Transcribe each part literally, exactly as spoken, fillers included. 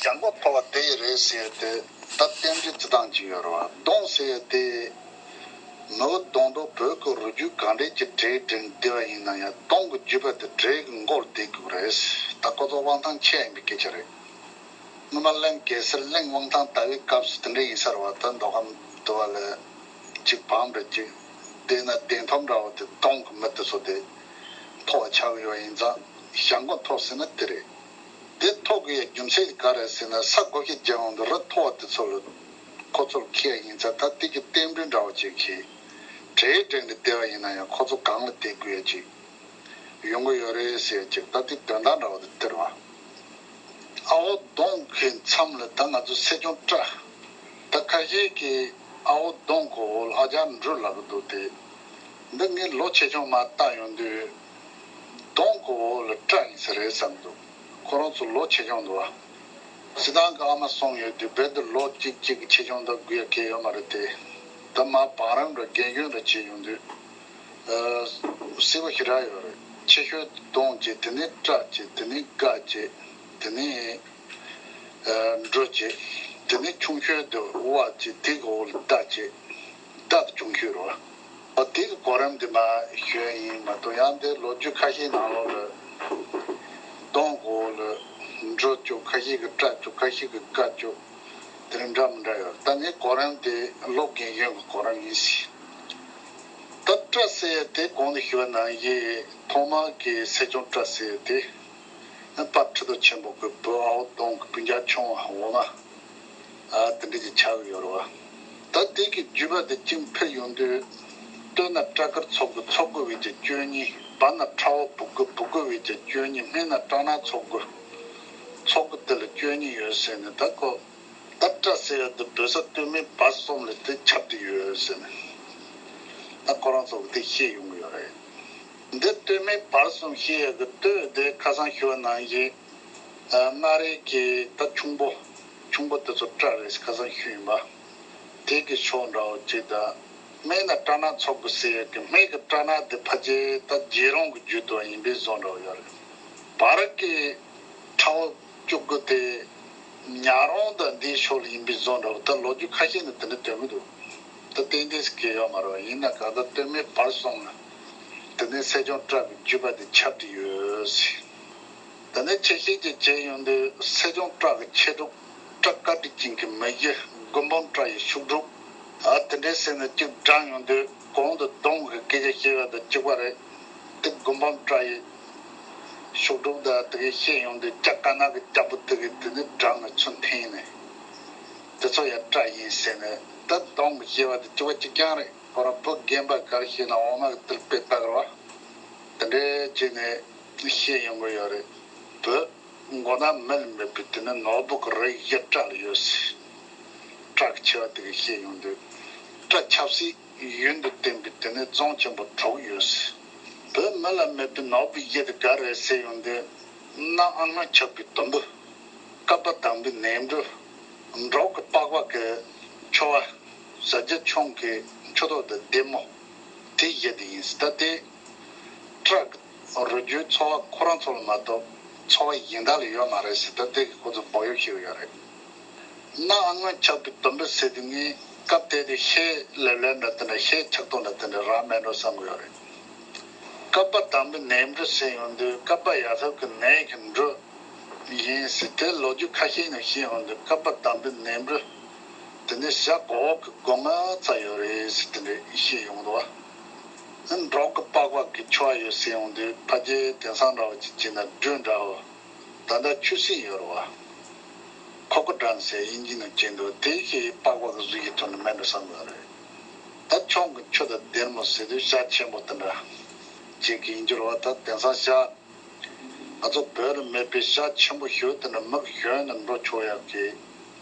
ཞྭ་མགོ་མཐོ་བ་དེ་ཡི་རེད་ཟེར་ཏེ། ད་རྟེན་འབྲེལ་བརྩི་སྟངས་ཅིག་ཡོད་རེད་བ། གདོང་ཟེར་ཏེ། མི་བོ་གདོང་མདོག་བོད་ཀྱི་རུས་རྒྱུད་གང་འདྲས་ཀྱི་གྲས་འདྲེན་བསྡད་པ་ཡིན་ན་ཡང་གདོང་གི་རྒྱུད་པ་དེ་གྲས་ཀྱི་མགོར་བསྡད་དགོས་རེད། ད་ཁོ་ཚོ་དབང་ཐང་ཆེ་ཡིན་པའི་སྐད་ཆ་རེད། སྔོན་མ་གླིང་གེ་སར་གླིང་དབང་ཐང་དར་བའི་སྐབས་སུ་དེ་འདྲ་ཡིན་ས་རེད་བ། ད་མདོ་ཁམས་དུ་བ་ལ་གཅིག་བམ་རེ་གཅིག་བསྡད་ན་གདན་ཐོབ་འདྲ་བོ་དེ་གདོང་གི་མི་དེ་ཚོ་དེ་མཐོ་བ་ཆགས་ཡོད་ཡིན་ཙང་ཞྭ་མགོ་མཐོ་ཟེར་ན་དེ་རེད། དེ་མཐོ་དགོས་ཡ་རྒྱུ་མཚན་ག་རེ་ཟེར་ན། ས་བགོ་བཤའ་རྒྱག་ཡོང་དུས་རི་མཐོ་བ་དེ་ཚོ་ལ་ཁོ་ཚོར་འཁེལ་ཡ་ཡིན་ཙང་། ད་དེ་གི་རྟེན་འབྲེལ་འདྲ་བོ་ཅིག་གིས་གྲས་འདྲེན་གྱི་བསྡད་པ་ཡིན་ན་ཡང་ཁོ་ཚོ་གང་ལ་བསྡད་དགོས་ཡ་ཅིག་ཡོང་གི་ཡོད་རེད་ཟེར་ཅིག་ད་དེ་དོན་དག་འདྲ་བོ་དེ་སྟེར་བ། ཨ་བོ་གདོང་གི་མཚམས་ལ་ད་ང་ཚོ་སེ་ཆུང་སྤྲ། ད་ཁ་ཤས་ཀྱིས་ཨ་བོ་གདོང་གི་འོག་ལ་ཨ་ཅག་འབྲུ་ལབ་ཀྱི་འདུག་སྟེ། འདི་ངས་ལོ་ཆེ་ཆུང་མར་བལྟ་ཡོང་དུས་གདོང་གི་འོག་ལ་སྤྲ་ཡིན་ས་རེད་བསམ་འདུག་ཁོ་རང་ཚོ་ལོ་ཆེ་ཆུང་འདུག་བ། སྤྱིར་བཏང་གི་ཨ་མ་གསུམ་ཡོད་དུས་རྦད་དེ་ལོ་གཅིག་གཅིག་གི་ཆེ་ཆུང་ད་དགོས་ཡ་གལ་ཡོད་མ་རེད་དེ། ད་མར་བང་རིམ་ར་རྒན་གཞོན་ར་བྱས་ཡོང་དུས། ཨ། སྲིད་པ་ཞེ་དྲག་ཡོད་རེད། ཆེ་ཤོས་དེ་གདོང་བྱས། དེ་ནས་སྤྲ་བྱས། དེ་ནས་སྒ་བྱས། དེ་ནས་ཨ་འབྲུ་བྱས། དེ་ནས་ཆུང་ཤོས་དེ་དབའ་བྱས། དེ་གི་འོག་ལ་ཟླ་བྱས། ཟླ་དེ་ཆུང་ཤོས་རེད་བ། ཨ། དེ་གི་གོ་རིམ་དེ་མར་ཞུ་ཡ་ཡིན་མ་གཏོགས། ཡང་དེ་ལོ་རྒྱུས་ཁ་ཤས་ནང་ལོགས་ལ་གདོང་གི་འོག་ལ་འབྲུ་བཅུག་ཁ་ཤས་ཀྱིས་སྤྲ་བཅུག་ཁ་ཤས་ཀྱིས་སྒ་བཅུག་དེ་རིང་འདྲ་མི་འདྲ་ཡོད། ད་ངས་གོ་རིམ་དེ་ལོ་རྒན་གཞོན་གྱི་གོ་རིམ་ཡིན་ཟེར། ད་སྤྲ་ཟེར་ཡ་དེ་གོང་དུ་ཞུས་པ་ནང་བཞིན་ཐོག་མར་གྱི་སེ་ཆུང་སྤྲ་ཟེར་ཡ་དེ་ནི་དཔལ་ཁྲི་ཐོག་ཆེན་པོ་གི་བུ་ཨ་བོ་གདོང་གི་སྤུན་ཀྱག་ཆུང་བ་འོག་མ། ཨ། དེ་འདྲ་ཅིག་ཆགས་ཀྱི་ཡོད་རེད་བ། ད་དེ་གི་རྒྱུད་པ་དེ་གཅིག་ཕུད་ཡོང་དུས། སྟོད་ན་སྤྲ་དཀར་ཚོགས་དགུ། ཚོགས་དགུ་བས་ཀྱང་བཅུ་གཉིས། བར་ན་ཁྲ་བོ་བུ་དགུ། བུ་དགུ་བས་ཀྱང་བཅུ་གཉིས། སྨད་ན་སྤྲ་ནག་ཚོགས་དགུ། ཚོགས་དགུ་དེ་ལ་བཅུ་གཉིས་ཡོད་ཟེར་ནས། ད་ཁོ། ད་སྤྲ་ཟེར་ཡ་འདི་བོད་ས་སྟོད་སྨད་བར་གསུམ་ལ་དེ་ཁྱབ་བསྡད་ཡོད་ཟེར་ནས། ད་ཁོ་རང་ཚོ་གིས་དེ་བཤད་ཡོང་གི་ཡོད་རེད། འདི་སྟོད་སྨད་བར་གསུམ་བཤད་ཡ་གི་སྟོད་དེ་ཁ་སང་ཞུས་པ་ནང་བཞིན། ཨ། མངའ་རིས་ཀྱི་ད་ཁྱུང་པོ། ཁྱུང་པོ་དེ་ཚོ་སྤྲ་རེད་ཟེར་ཁ་སང་ཞུས་ཡིན་པ། དེ་གི་ཕྱོགས་འདྲ་བོ་གཅིག་དང་། སྨད་ན་སྤྲ་ནག་ཚོགས་དགུ་ཟེར་ཡ་གི། སྨད་ཀྱི་སྤྲ་ནག་དེ་ཕལ་ཆེར་ད་རྗེ་རོང་གི་རྒྱུད་དུ་ཡིན་པའི་བཟོ་འདྲ་བོ་ཡོད་རེད། བར་གྱི་ཁྲ་བོ་བཅུ་དགུ་དེ་ཉག་རོང་དང་འདིའི་ཕྱོགས་ལ་ཡིན་པའི་བཟོ་འདྲ་བོ། ད་ལོ་རྒྱུས་ཁ་ཤས་ནས་དེ་འདྲ་སྟོན་གྱི་འདུག་ད་ཏན་ཏན་ཞིག་གི་ཡོད་མ་རེད། ཡིན་ན་གང་ལྟར་སྟོད་སྨད་བར་གསུམ་ལ་དེ་ནས་སེ་ཆུང་སྤྲ་གི་རྒྱུད་པ་དེ་ཁྱབ་བསྡད་ཡོད་ཟེར། དེ་ནས་ཆེ་ཤོས་ཀྱི་བྱས་ཡོང་དུས་སེ་ཆུང་སྤྲ་གི་ཆེ་དྲུག་སྤྲ་དཀར་དྲི་ཅན་གྱི་མི་བཞི། དགུ་འབུམ་སྤྲ་ཡི་ཤུག་དྲུག་ཨ། དེ་འདྲས་ཟེར་ནས་གཅིག་བགྲངས་ཡོང་དུས། གོང་དུ་གདོང་གི་སྐད་ཆ་བཤད་པ་དང་གཅིག་པ་རེད། དེ་དགུ་འབུམ་སྤྲ་ཡི་ཤུག་དྲུག་དང་དེ་གའི་བཤད་ཡོང་དུས། སྐྱ་དཀར་ནག་གི་སྐྱ་བོ་དེ་གའི་དེ་ནས་བགྲངས་ནས་ཚུར་འཐེན་ནས། དེ་ཚོ་ཡང་སྤྲ་ཡིན་ཟེར་ནས། ད་གདོང་གི་བཤད་པ་དེ་གཅིག་པ་གཅིག་རྐྱང་རེད། ཁོ་རང་བུ་རྒན་པ་ག་རེ་བཤད་ན་འོག་མ་གི་དེ་ལ་དཔེ་ལྟ་གི་རེད་བ། དེ་འདྲས་བྱས་ནས་བཤད་ཡོང་གི་ཡོད་རེད། བུ་མགོ་ནག་མི་ལ་མེད་པའི་དེ་ནི་ནོར་བུ་གི་རིགས་བཞི་སྤྲ་ལ་ཡོད་ཟེར། སྤྲ་གི་ཆེ་བ་དེ་ག་བཤད་ཡོང་དུས། སྤྲ་ཆབ་སྲིད་ཡུན་དུ་བརྟན་པའི་དེ་ནི་རྫོང་ཆེན་པོ་དྲུག་ཡོད་ཟེར། བུ་མི་ལ་མེད་པའི་ནོར་བུ་བཞི་དེ་ག་རེ་རེད་ཟེར་ཡོང་དུས། གནམ་ཨ་སྔོན་ཆགས་པའི་དུམ་བུ། སྐར་པ་དང་པོའི་ནས་འབྲུ། འབྲོག་གི་པགས་པ་གི་ཕྱུ་པ། བཟའ་རྒྱུ་ཆུང་གི་ཆུ་ཐོག་དང་ལྡེ་མོ། དེ་བཞི་དེ་ཡིན་ཟེར། ད་དེ་སྤྲ་གི་རུས་རྒྱུད་ཚོ་བ་ཁོ་རང་ཚོ་ལ་མ་གཏོགས་ཚོ་བ་གཞན་དག་ལ་ཡོད་མ་རེད་ཟེར། ད་དེ་གི་ཁོ་ཚོས་བག་ཡོད་བཤད་ཡོད་རེད། གནམ་ཨ་སྔོན་ཆགས་པའི་དུམ་བུ་ཟེར་དུས། ངས་སྐབས་དེ་དུས་ཤེལ་ལེབ་ལེབ་འདྲ་དེ་འདྲ། ཤེལ་ཆག་ཐོག་འདྲ་དེ་འདྲ་རག་མེད་འགྲོ་བསམ་གི་ཡོད་རེད། སྐར་པ་དང་པོའི་ནས་འབྲུ་ཟེར་ཡོང་དུས། སྐར་པ་ཡ་ཐབས་ཀྱི་ནས་ཀྱི་འབྲུ་ཡིན་ཟེར། དེ་ལོ་རྒྱུས་ཁ་ཤས་ནས་བཤད་ཡོང་དུས། སྐར་པ་དང་པོའི་ནས་འབྲུ་དེ་ནི་བྱ་གོ་འོག་གི་སྒོ་ང་ཚ་ཡོད་རེད་ཟེར། དེ་འདྲ་བཤད་ཡོང་འདུག་བ། འབྲོག་གི་པགས་པ་གི་ཕྱུ་པ་ཡོད་ཟེར་ཡོང་དུས། ཕལ་ཆེར་དེང་སང་འདྲ་བ་ཅིག་བྱས་ན་སྦྲུལ་འདྲ་བ། ད་ལྟ་ཆུ་སྲིན་ཡོད་རེད་བ། ཁོ་ཁོ་ཌན་ཟེར་དབྱིན་ཇི་ནང་བྱས་འདུག་དེ་ཞིག་པགས་པ་གི་གཟུགས་ཀྱི་ཐོག་ནས་མེད་འགྲོ་བསམ་གི་རེད། ད་ཆུང་གི་ཆུ་དང་ལྡེ་མོ་ཟེར་དུས་བྱ་ཆེན་པོ་དེ་འདྲ་ཅིག་གི་ཡིན་རྒྱུ་རེད་བ། ད་དེང་སང་བྱ། ང་ཚོ་བོད་ལ་མེད་པའི་བྱ་ཆེན་པོ་ཞེ་པོ་དེ་འདྲ་མི་གཞན་ནས་འགྲོ་ཆོག་ཡག་གི།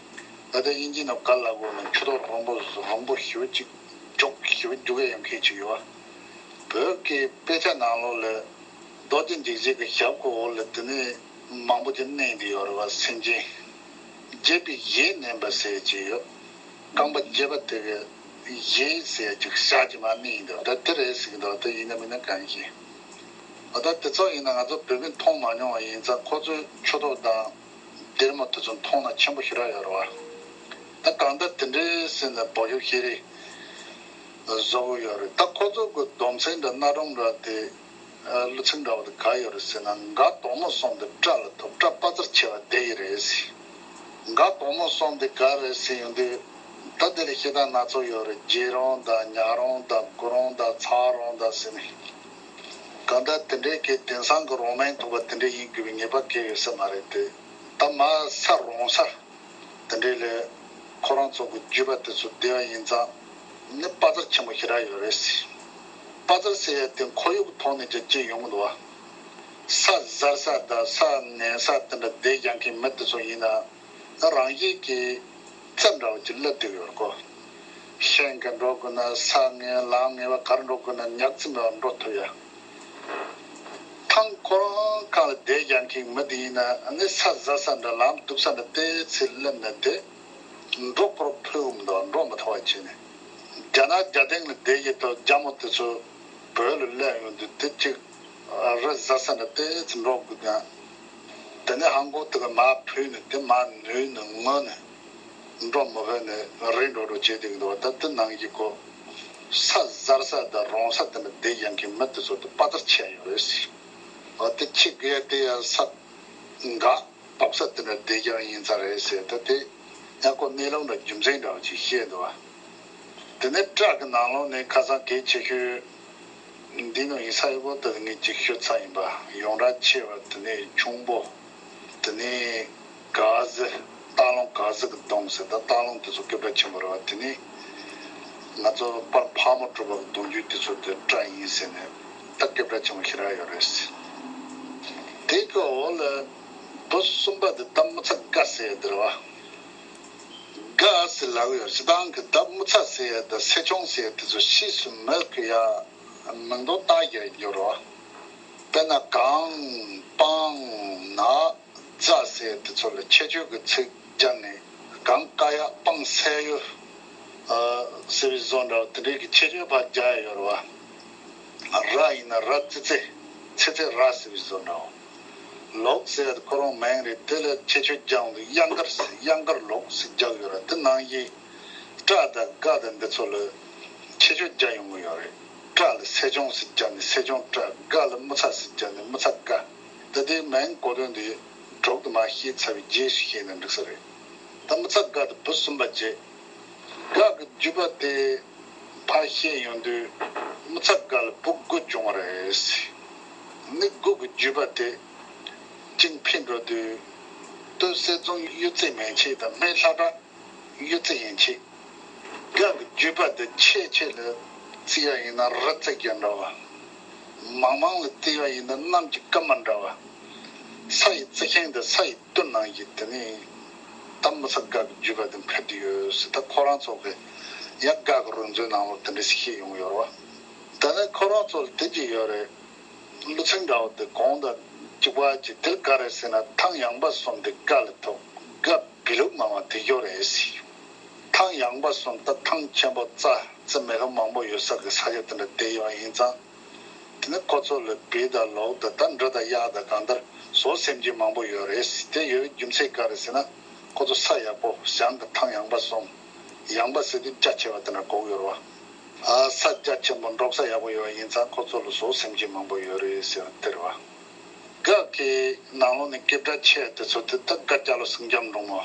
ད་ལྟ་དབྱིན་ཇི་ནང་ག་ལབ་དགོས་ན། ཆུ་ཐོག་རིང་པོ་རིང་པོ་ཞེ་པོ་ཅིག་རྒྱུག་ཞེ་པོ་རྒྱུག་ཡག་ཡོང་མཁན་ཅིག་ཡོད་བ། བོད་ཀྱི་དཔེ་ཆ་ནང་ལོགས་ལ་རྡོ་རྗེ་འཇིགས་བྱེད་ཀྱི་ཞབས་ཀྱི་འོག་ལ་དེ་ནས་མང་པོ་ཅིག་བསྣན་བསྡད་ཡོད་རེད་བ། སེམས་ཅན་བརྒྱད་པའི་ཞལ་མནན་པ་ཟེར་ཅིག་ཡོད། རྐང་པ་བརྒྱད་པ་དེ་གི་ཞལ་ཟེར་ཅིག་ཞལ་གྱི་མར་མི་ཡིན་འདུག་ད་དེ་རེད་ཟེར་གྱི་འདུག་ད་ཡིན་ན་མིན་ན་གང་ཤེས། ད་དེ་ཚོ་ཡིན་ན་ང་ཚོ་བོད་མི་མཐོང་མ་མྱོང་བ་ཡིན་ཙང་། ཁོ་ཚོས་ཆུ་ཐོག་དང་ སྡེར་མོ་དེ་ཚོ་མཐོང་ན་ཆེན་པོ་ཞེ་དྲག་ཡོད་རེད་བ། ད་གང་ལྟར་དེ་འདྲའི་ཟེར་ནས་བོད་ཡུལ་ཤེས་རིག་བཟོ་གི་ཡོད་རེད། ད་ཁོ་ཚོ་གི་སྡོམ་ཚན་འདྲ་གནའ་གྲོང་འདྲ་དེ་ཀླུ་ཚིག་འདྲ་བ་དེ་ག་ཡོད་རེད་ཟེར་ན། མགར་དོག་མོ་གསུམ་དེ་སྤྲ་ལ་ཐོབ། སྤྲ་དཔའ་རྩལ་ཆེ་བ་དེ་ཡི་རེད་ཟེར། མགར་དོག་མོ་གསུམ་དེ་ག་རེད་ཟེར་ཡོང་དུས། ད་དེ་ལ་བཤད་སྟངས་སྣ་ཚོགས་ཡོད་རེད། རྗེ་རོང་དང་ཉག་རོང་དང་གུ་རོང་དང་ཚ་རོང་དང་ཟེར་ནས། གང་ལྟར་དེ་འདྲའི་གི་དེང་སང་གི་རོང་མིང་ཐོགས་པ་དེ་འདྲ་ཡིན་དགོས་པའི་ངེས་པ་གང་ཡོད་ས་མ་རེད་དེ། ད་མ་ས་རོང་ས་དེ་འདྲའི་ལས་ཁོ་རང་ཚོ་གི་བརྒྱུད་པ་དེ་ཚོ་བསྡད་པ་ཡིན་ཙང་ནི་དཔའ་རྩལ་ཆེན་པོ་ཞེ་དྲག་ཡོད་རེད་ཟེར། དཔའ་རྩལ་ཟེར་ཡ་དེ་ཁོར་ཡུག་གི་ཐོག་ནས་ཀྱང་སྐྱེ་ཡོང་གི་འདུག་བ། ས་གཟར་ས་དང་ས་ངན་ས་དེ་འདྲ་སྡོད་རྒྱག་མཁན་མི་དེ་ཚོ་ཡིན་ན། ད་རང་བཞིན་གྱིས་རྩལ་འདྲ་བོ་ཅིག་སླེབས་བསྡད་ཡོད་རེད་ཀོ། ཤིང་གི་འགྲོ་དགོས་ན་ས་ངན་ལམ་ངན་པ་གར་འགྲོ་དགོས་ན་ཉག་ཙམ་མེད་པར་འགྲོ་ཐུབ་ཡ། ཐང་ཁོ་རང་ཁ་ལ་བསྡད་རྒྱག་མཁན་མི་དེ་ཡིན་ན་ཨ་ནི་ས་གཟར་ས་འདྲ་ལམ་སྡུག་ས་འདྲ་ཏོག་ཙམ་སླེབས་ན་དེ་འགྲོ་ཁོ་རང་ཕོད་འོང་མི་འདུག་འགྲོ་མི་ཐུབ་པ་བྱས་ནས། རྒྱ་ནག་རྒྱ་སྟེང་ལ་བསྡད་ཡོད་དུས་རྒྱ་མོ་དེ་ཚོ་བོད་ལ་སླེབས་ཡོང་དུས་དེ་གཅིག་རི་གཟར་ས་འདྲ་ཏོག་ཙམ་འགྲོ་དགོས་ཀྱང་། དེ་ནས་ཧང་གོ་དེ་ག་མར་བུད་ནས་དེ་མར་ནུས་ནས་ངུ་ནས་འགྲོ་མི་ཕོད་ནས་རི་འགྲོ་འགྲོ་བྱེད་བསྡད་ཀྱི་འདུག་བ། ད་དེ་ནང་གི་ཁོ་ས་གཟར་ས་དང་རོང་ས་དེ་འདྲ་བསྡད་ཡོང་མཁན་མི་དེ་ཚོ་དེ་དཔའ་རྩལ་ཆེ་ཡོད་རེད་ཟེར། འོ་དེ་ཁྱི་རྒས་དེ་ཡང་ས་འགག་དོག་ས་དེ་འདྲ་བསྡད་ཀྱང་ཡིན་ས་རེད་ཟེར། ད་དེ་ཡང་ཁོ་གནས་ལུགས་འདྲ་རྒྱུ་མཚན་འདྲ་བ་ཅིག་བཤད་འདུག་བ། དེ་ནས་སྤྲ་གི་ནང་ལོགས་ནས་ཁ་སང་གལ་ཆེ་ཤོས་འདི་ནང་ཡིན་ས་ཡོད་པོ་དེ་ངས་ཅིག་ཤོད་ཚར་ཡིན་པ། ཡོངས་གྲགས་ཆེ་བ་དེ་ནས་ཁྱུང་པོ། དེ་ནས་ག་ཟི། སྟག་ལུང་། ག་ཟི་གི་གདོང་ཟེར། ད་སྟག་ལུང་དེ་ཚོ་སྐད་གྲགས་ཆེན་པོ་རེད་བ། དེ་ནས་ང་ཚོ་པར་ཕག་མོ་གྲུ་པ་གི་གདུང་རྒྱུད་དེ་ཚོ་དེ་སྤྲ་ཡིན་ཟེར་ནས་ད་སྐད་གྲགས་ཆེན་པོ་ཞེ་དྲག་ཡོད་རེད་ཟེར། དེ་གི་འོག་ལ་བུ་གསུམ་པ་དེ་ད་མུ་ཚ་དགའ་ཟེར་ཡ་དེ་རེད་བ། དགའ་ཟེར་ལབ་ཡོད། སྤྱིར་བཏང་གི་ད་མུ་ཚ་ཟེར་ཡ་ད་སེ་ཆུང་ཟེར་ཡ་དེ་ཚོ་ཕྱིས་སུ་མི་གི་ཡ་མིང་དོན་བཏགས་ཡ་ཡོད་རེད་བ། དཔེར་ན་གངས། སྤང་། ནགས། རྫ་ཟེར་དེ་ཚོ་ལ་ཁྱད་ཆོས་ཀྱི་ཚིག་སྦྱར་ནས། གངས་ཀ་ཡག་སྤང་སེ་ཡོལ། ཨ། ཟེར་བའི་བཟོ་འདྲ་བོ་དེ་འདྲའི་གི་ཁྱད་ཆོས་ཕར་སྦྱར་ཡ་ཡོད་རེད་བ། ར་ཡིན་ན་ར་ཙི་ཙི། ཙི་ཙི་ར་ཟེར་བའི་བཟོ་འདྲ་བོ། ལུག་ཟེར་ཡ་དེ་ཁོ་རང་མིང་རེད། དེ་ལ་ཁྱད་ཆོས་སྦྱར་འོང་དུས་གཡང་དཀར་ཟེར། གཡང་དཀར་ལུག་ཟེར་སྦྱར་གི་ཡོད་རེད། དེ་ནང་བཞིན་སྤྲ་དང་དགའ་དང་འདི་ཚོ་ལ་ཁྱད་ཆོས་སྦྱར་ཡོང་གི་ཡོད་རེད། སྤྲ་ལ་སེ་ཆུང་ཟེར་སྦྱར་ནས་སེ་ཆུང་སྤྲ། དགའ་ལ་མུ་ཚ་ཟེར་སྦྱར་ནས་མུ་ཚ་དགའ། ད་ལྟའི་མིང་གོ་དོན་འདི་དྲུག་ཏུ་མར་བཤད་ཚར་བའི་རྗེས་སུ་བཤད་ན་འགྲིག་ས་རེད། ད་མུ་ཚ་དགའ་དེ་བུ་གསུམ་པ་བྱས། དགའ་གི་བརྒྱུད་པ་དེ་ཕར་བཤད་ཡོང་དུས་མུ་ཚ་དགའ་ལ་བུ་དགུ་བྱུང་བ་རེད། ནི་དགུ་གི་བརྒྱུད་པ་དེ་གཅིག་འཕེལ་འགྲོ་དུས་སྟོད་གསེར་རྫོང་གཡུ་རྩེ་མན་ཆད་དང་སྨད་ལྷ་བྲག་གཡུ་རྩེ་ཡན་ཆད། དགའ་གི་བརྒྱུད་པ་དེ་ཆེ་ཆེ་ལ་བརྩི་ཡ་ཡིན་ན་རི་རྩེ་རྒྱ་འདྲ་བ། མང་མང་ལ་བརྩི་ཡ་ཡིན་ན་གནམ་གྱི་སྐར་མ་འདྲ་བ། ས་ཡི་རྩི་ཤིང་དང་ས་ཡི་སྟོད་ནང་བཞིན། དེ་ནས་ད་མུ་ཚ་དགའ་གི་བརྒྱུད་པ་དེ་འཕེལ་དུ་ཡོད་ཟེར། ད་ཁོ་རང་ཚོ་གི་ཡ་དགའ་གི་རུ་མཛོད་ནང་ལོགས་དེ་འདྲ་ཞིག་བཤད་ཡོང་གི་ཡོད་རེད་བ། ད་ནི་ཁོ་རང་ཚོ་ལ་དེ་གཅིག་ཡོད་རེད། གླུ་ཚིག་འདྲ་བོ་དེ་གོང་དང་གཅིག་པ་གཅིག་དེ་ལ་ག་རེ་ཟེར་ན། ཐང་ཡངས་པ་གསུམ་དེ་དགའ་ལ་ཐོབ། དགའ་བི་ལུག་མང་བ་དེ་ཡོད་རེད་ཟེར། ཐང་ཡངས་པ་གསུམ་ད་ཐང་ཆེན་པོ་རྩྭ་རྩི་མེ་ལོང་མང་པོ་ཡོད་ས་གི་ས་ཆ་དེ་འདྲ་བསྡད་ཡོད་ཡིན་ཙང་། དེ་ནི་ཁོ་ཚོ་ལ་བི་དང་ལུག་དང་ད་འབྲི་དང་གཡག་དང་གང་ལྟར་ཟོག་སེམས་ཅན་མང་པོ་ཡོད་རེད་ཟེར། དེ་ཡོད་རྒྱུ་མཚན་ག་རེ་ཟེར་ན། ཁོ་ཚོ་ས་ཡག་པོ་ཞང་གི་ཐང་ཡངས་པ་གསུམ། ཡངས་པ་ཟེར་དུས་རྒྱ་ཆེ་བ་དེ་འདྲ་གོ་གི་ཡོད་རེད་བ། ཨ། ས་རྒྱ་ཆེན་པོ་འབྲོག་ས་ཡག་པོ་ཡོད་པ་ཡིན་ཙང་ཁོ་ཚོ་ལ་ཟོག་སེམས་ཅན་མང་པོ་ཡོད་རེད་ཟེར་བ་དེ་རེད་བ། དགའ་གི་ནང་ལོགས་ནས་སྐད་གྲགས་ཆེ་དེ་ཚོ་དེ་ད་དགའ་སྐྱ་ལོ་སེང་ལྕམ་འབྲུག་མོ།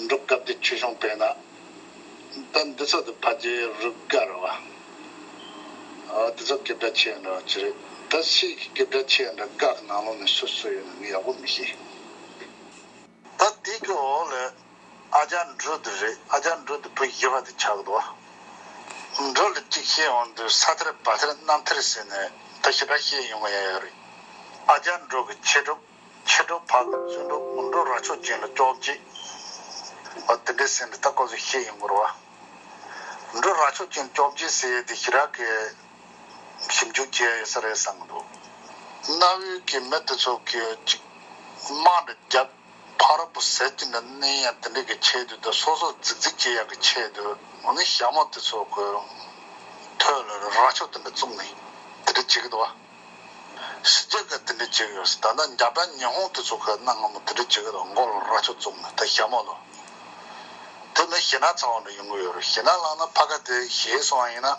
འབྲུག་སྐབས་དེ་ཆོས་སྐྱོང་སྤེལ་ན། ད་འདི་ཚོ་དེ་ཕལ་ཆེར་རུ་དགའ་རེད་བ། ཨ། འདི་ཚོ་སྐད་གྲགས་ཆེ་འདྲ་བ་ཅི་རེད། ད་ཕྱིས་ཀྱི་སྐད་གྲགས་ཆེ་འདྲ་དགའ་གི་ནང་ལོགས་ནས་སུ་སུ་ཡོད་ན་ངས་ཡག་པོ་མི་ཤེས། ད་དེ་གི་འོག་ལ་ཨ་ཅག་འབྲུག་དེ་རེད། ཨ་ཅག་འབྲུག་དེ་བུ་བཞི་པ་དེ་ཆགས་འདུག་བ། འབྲུག་ལ་གཅིག་བཤད་འོང་དུས་ས་ཐེར་བ་ཐེར་གནམ་ཐེར་ཟེར་ནས་ད་ཞེ་དྲག་བཤད་ཡོང་གི་ཡ་ཡོད་རེད། ཨ་ཅག་འབྲུག་གི་ཆེ་འབྲུག་ཆེ་འབྲུག་ཕ་གི་བཙུན་འབྲུག་མོ་འབྲུག་རྭ་ཅོ་ཅན་ལ་བཅོ་བརྒྱད། འོ་དེ་འདྲ་ཟེར་ནས་ད་ཁོ་ཚོས་བཤད་ཡོང་གི་རེད་བ། འབྲུག་རྭ་ཅོ་ཅན་བཅོ་བརྒྱད་ཟེར་ཡས་དེ་ཞེ་དྲག་གི་ཞིབ་འཇུག་བྱས་ཡོད་ས་རེད་བསམ་གི་འདུག་གནའ་བོའི་གི་མི་དེ་ཚོ་གི་ཅིག་དམག་འདྲ་རྒྱབ། ཕ་ར་བུ་ཟེར་གྱི་འདྲ་གནས་ཡ་དེ་འདྲ་གི་ཆེད་དུ་དང་སོ་སོ་རྫིག་རྫིག་བྱེད་ཡག་གི་ཆེད་དུ། འོ་ནི་ཞྭ་མོ་དེ་ཚོ་གི་ཐོད་ལ་རྭ་ཅོ་དེ་འདྲ་བཙུགས་ནས་དེ་འདྲ་བྱེད་ཀྱི་འདུག་བ། ཕྱི་རྒྱལ་ཁག་དེ་འདྲ་བྱེད་ཀྱི་ཡོད་ཟེར། ད་ལྟ་འཇར་པན་ཉི་ཧོང་དེ་ཚོ་ཁག་གནའ་སྔ་མོ་དེ་འདྲ་བྱེད་ཀྱི་འདུག་མགོ་ལ་རྭ་ཅོ་བཙུགས་ནས་ད་ཞྭ་མོ་ལ། དེ་ནི་ཞེད་སྣང་ཚ་བ་འདྲ་ཡོང་གི་ཡོད་རེད། ཞེད་སྣང་ལངས་ན་ཕ་ག་དེ་ཞེད་སོང་བ་ཡིན་ན།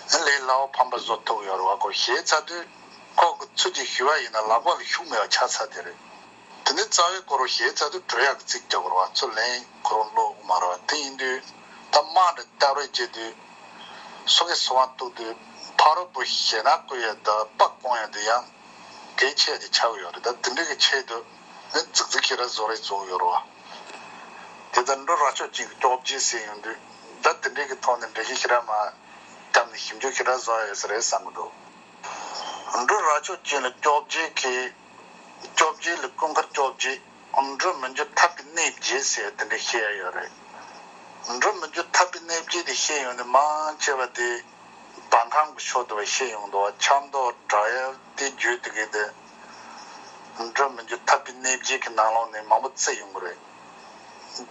ལས་སླ་བོ་ཕམ་པ་བཟོ་ཐུབ་ཡོད་རེད་བ། ཁོ་ཞེད་ཚར་དུས་ཁོ་གི་ཚུལ་གྱིས་ཞུས་པ་ཡིན་ན་ལག་པ་ལ་ཤུགས་མེད་པ་ཆགས་ཚར་དེ་རེད། དེ་ནས་རྩ་བའི་སྐོར་རོ་ཞེད་ཚར་དུས་བྲོས་ཡག་གི་རྩིས་རྒྱག་དགོས་རེད་བ། ཚུར་ལེན་ཁོ་རང་བློ་མ་རེད་བ། དེ་ཡིན་དུས་ད་དམག་འདྲ་སྟབས་རེ་བྱེད་དུས་སོ་གེ་སོ་བ་གཏུག་དུས་ཕ་རོལ་པོ་ཞེད་སྣང་བསྐུལ་ཡ་ད་དཔའ་སྐོང་ཡ་དེ་ཡང་གལ་ཆེ་ཡ་དེ་ཆགས་ཡོད་རེད། ད་དེ་འདྲའི་གི་ཆེད་དུ་ནི་རྫིག་རྫིག་ཞེ་དྲག་བཟོ་རེས་བཟོ་གི་ཡོད་རེད་བ། དེ་ལྟར་འགྲོ་རྭ་ཅོ་གཅིག་གི་སྐྱོབ་བྱེད་ཟེར་ཡོང་དུས་ད་དེ་འདྲའི་གི་ཐོག་ནས་འགྲེལ་བཤད་ཞེ་དྲག་མ་བརྒྱབ་ནས་ཞིབ་འཇུག་ཞེ་དྲག་བཟོ་ཡ་ཡོད་ས་རེད་བསམ་གི་འདུག་འགྲོ་རྭ་ཅོ་གཅིག་ལ་སྐྱོབ་བྱེད་གི་སྐྱོབ་བྱེད་ལ་སྐུ་མཁར་སྐྱོབ་བྱེད། འགྲོ་མི་འགྱུར་ཐར་པའི་གནས་བརྒྱད་ཟེར་དེ་འདྲ་བཤད་ཡ་ཡོད་རེད། འགྲོ་མི་འགྱུར་ཐར་པའི་གནས་བརྒྱད་དེ་བཤད་ཡོང་དུས་མང་ཆེ་བ་དེ་བ་ཁང་གི་ཕྱོགས་དུ་བ་བཤད་ཡོང་འདུག་བ། ཆབ་མདོ་བྲག་གཡབ་དེ་བརྒྱུད་དེ་གི་དེ་འགྲོ་མི་འགྱུར་ཐར་པའི་གནས་བརྒྱད་ཀྱི་ནང་ལོགས་ནས་མང་པོ་བརྩི་ཡོང་གི་རེད།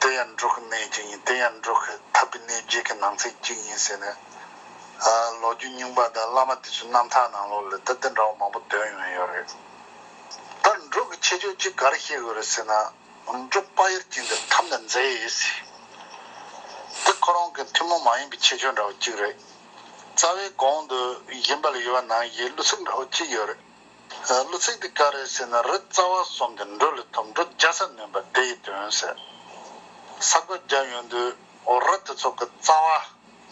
དེ་ཡང་འགྲོ་གི་གནས་ཅིག་ཡིན། དེ་ཡང་འགྲོ་གི་ཐར་པའི་གནས་བརྒྱད་ཀྱི་ནང་ཚན་གཅིག་ཡིན་ཟེར་ནས། ཨ། ལོ་རྒྱུས་རྙིང་པ་དང་བླ་མ་དེ་ཚོའི་རྣམ་ཐར་ནང་ལོགས་ལ་ད་དེ་འདྲ་བ་མང་པོ་འདོན་ཡོང་ཡོད་རེད། ད་འགྲོ་གི་ཁྱད་ཆོས་གཅིག་ག་རེ་བཤད་དགོས་རེད་ཟེར་ན། འགྲོ་དཔའ་ཡུལ་ཅན་དུ་ཐབས་ནི་མཛད་ཡོད་ཟེར། འདི་ཁོ་རང་གི་ཐུན་མོང་མ་ཡིན་པའི་ཁྱད་ཆོས་འདྲ་བོ་གཅིག་རེད། རྩ་བའི་གོང་དུ་ཡིན་པ་ལ་ཡོད་པ་ནང་བཞིན་གླུ་ཚིག་འདྲ་བོ་གཅིག་ཡོད་རེད། གླུ་ཚིག་དེ་ག་རེ་ཟེར་ན། རི་རྩ་བ་གསུམ་དེ་འགྲོ་ལ་ཐོབ། འགྲོ་རྒྱལ་ས་ནོན་པ་དེ་ཡི་དོན་ཟེར། ས་བཀོད་བརྒྱབ་ཡོང་དུས་རི་དེ་ཚོ་གི་རྩ་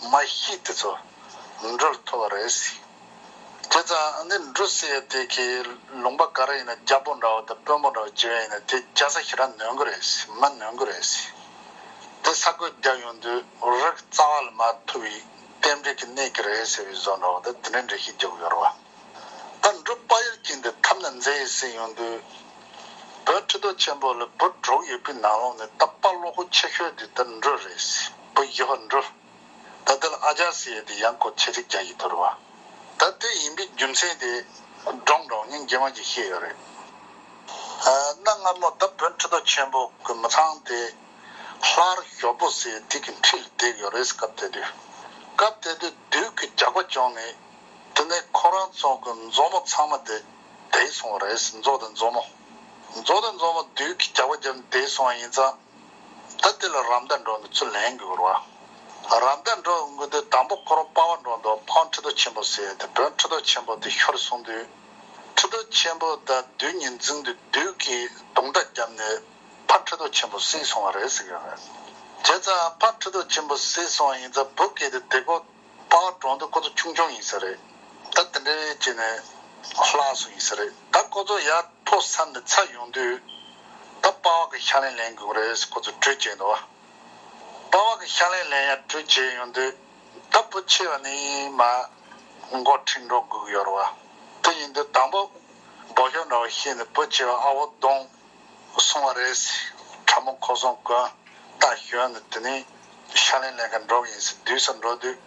བ་མ་གཞི་དེ་ཚོ་འགྲོ་ལ་ཐོབ་པ་རེད་ཟེར། བྱས་ཙང་ནི་འགྲོ་ཟེར་ཡ་དེ་གི་ལུང་པ་ག་རེ་ཡིན་ན་རྒྱལ་པོ་འདྲ་བོ་དང་དཔོན་པོ་འདྲ་བོ་བྱེད་ཡ་ཡིན་ན་དེ་རྒྱལ་ས་ཞེ་དྲག་ནོན་གི་རེད་ཟེར། མ་ནོན་གི་རེད་ཟེར། དེ་ས་བཀོད་བརྒྱབ་ཡོང་དུས་རི་གི་རྩ་བ་ལ་མར་ཐུག་པའི་རྟེན་འབྲེལ་གྱི་གནས་ཀྱི་རེད་ཟེར་བའི་བཟོ་འདྲ་བོ་དང་དེ་འདྲའི་འགྲེལ་བཤད་རྒྱག་གི་ཡོད་རེད་བ། ད་འགྲོ་དཔའ་ཡུལ་ཅན་དུ་ཐབས་ནི་མཛད་ཡོད་ཟེར་ཡོང་དུས། བོད་ཁྲི་ཐོག་ཆེན་པོ་ལ་བུ་དྲུག་ཡོད་པའི་ནང་ལོགས་ནས་ད་དཔའ་བློ་ཁོག་ཆེ་ཤོས་དེ་ད་འགྲོ་རེད་ཟེར། བུ་བཞི་པ་འགྲོ། ད་དེ་ལ་ཨ་ཅག་ཟེར་ཡས་དེ་ཡང་ཁོ་ཆེ་ཚིག་རྒྱག་གི་ཐུར་བ། ད་དེ་ཡིན་པའི་རྒྱུ་མཚན་དེ་སྒྲུང་འདྲ་བོ་ངས་རྗེས་མ་ཅིག་བཤད་ཡོད་རེད། ཨ། གནའ་སྔ་མོ་ད་བོད་ཁྲི་ཐོག་ཆེན་པོ་གི་མི་ཚང་དེ་ལྷ་རི་ཞོག་པོ་ཟེར་དེ་གི་འཁྲིས་ལ་བསྡད་ཡོད་རེད། སྐབས་དེ་དུས། སྐབས་དེ་དུས་བདུད་ཀྱི་ཇག་པ་བྱུང་ནས། དེ་ནས་ཁོ་རང་ཚོ་གི་མཛོ་མོ་ཚང་མ་དེ་བསྡད་སོང་བ་རེད། མཛོ་དང་མཛོ་མོ། མཛོ་དང་མཛོ་མོ་བདུད་ཀྱི་ཇག་པ་བརྒྱབ་ནས་བསྡད་སོང་བ་ཡིན་ཙང་། ད་དེ་ལ་རམ་མདའ་འགྲོ་ནས་ཚུར་ལེན་དགོས་རེད་བ། རམ་མདའ་འགྲོ་དགོས་དུས་དང་པོ་ཁོ་རང་པ་ཕ་འགྲོ་འདུག་ཕ་ཁྲི་ཐོག་ཆེན་པོ་ཟེར་དེ། བོད་ཁྲི་ཐོག་ཆེན་པོ་དེ་ཤོར་སོང་དུས། ཁྲི་ཐོག་ཆེན་པོ་དང་བདུད་གཉིས་འཛིང་དུས་བདུད་ཀྱིས་རྡུང་རྡེག་བརྒྱབ་ནས་ཕ་ཁྲི་ཐོག་ཆེན་པོ་བསད་སོང་བ་རེད་ཟེར་གི་རེད། བྱས་ཙང་ཕ་ཁྲི་ཐོག་ཆེན་པོ་བསད་སོང་བ་ཡིན་ཙང་བུ་སྐྱེས་དུས་དེ་ཁོ་པ་ཕ་གྲོངས་དུས་ཁོ་ཚོ་ཆུང་ཆུང་ཡིན་ས་རེད། ད་དེ་འདྲའི་བྱས་ནས་བརླག་སོང་ཡིན་ས་རེད། ད་ཁོ་ཚོ་ཡར་མཐོ་ས་ནས་ཚ་ཡོང་དུས་ད་པ་ཕ་གི་ཕྱག་ལེན་ལེན་དགོས་རེད་ཟེར་ཁོ་ཚོ་གྲོས་བྱས་འདུག་བ། པ་ཕ་གི་ཕྱག་ལེན་ལེན་ཡ་གྲོས་བྱས་ཡོང་དུས་ད་བུ་ཆེ་བ་ནི་མར་མགོ་ཁྲིད་འགྲོ་དགོས་ཀྱི་ཡོད་རེད་བ། དེ་ཡིན་དུས་དང་པོ་འབོད་ཤོག་འདྲ་བོ་བཤད་ནས་བུ་ཆེ་བ་ཨ་བོ་གདོང་སོང་བ་རེད་ཟེར། ཁྲ་མོ་ཁོག་སོང་གོན་རྟ་ཞོན་ནས་དེ་ནས་ཕྱག་ལེན་ལེན་ག་འགྲོ་གི་ཡིན་ཟེར། བདུད་ས་འགྲོ་དུས་